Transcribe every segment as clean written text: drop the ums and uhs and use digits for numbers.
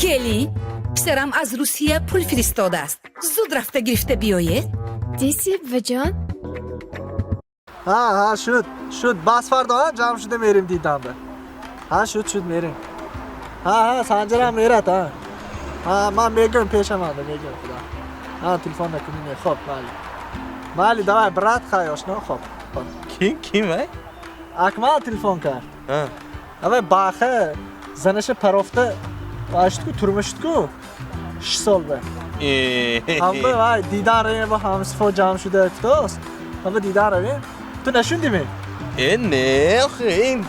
Келин, писарам аз Русия пул фиристодааст, зуд рафта гирифта биёед. Диси, буваҷон? Ҳа, ҳа, шуд, шуд. Бас, фардо ҷамъ шуда мерем диданда. Ҳа, шуд, шуд, мерем. Ҳа, ҳа, Санҷарам мерад. Ҳа, ҳа, ман мегӯям, пешаманда мегӯям. Худо, ҳа, телефон накунӣ. Не, хоб, майли, майли, давай, брат, хай, ошно, хоб, хоб. Ким, ким ай? Акмал телефон кард. Авай баха занаша парофта ваштку, турма шудку 6 сол ба. Ҳама вай дидан равем, бо ҳамсифо ҷамъ шуда гуфтааст, ҳама дидан равем. Ту нашундиме? Э, не, охи, ин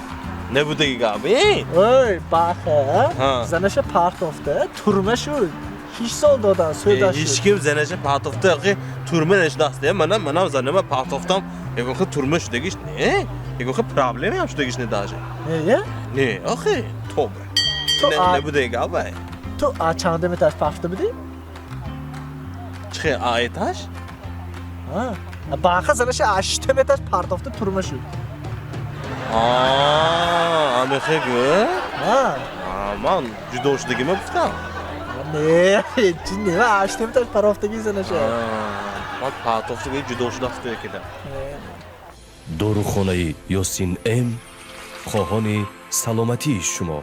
набудаги гап, э? Ой, баха занаша партофта, турма шуд, 6 сол додан сӯда шуд. Ҳеч ким занаша партофта, охи, турма нашудаст. Манам занама партофтам, ягон хел турма шудагиш не, ягон хел проблема ҳам шудагиш не даже. Не? Не, охи, тобра. Ту Набудаги гап ай. Ту а чандум этаж пафта будӣ? Чихе, а этаж? Баха занаша а шиштум этаж партофта, турма шуд. Амехе гӯ? Ҳа. Ман ҷудо шудагима гуфтам. Не, чи не, а шиштум этаж парофтагӣ занаша. Ман партофтаги ҷудо шудаст кедам. Дорухонаи Ёсин М хоҳони саломатии шумо.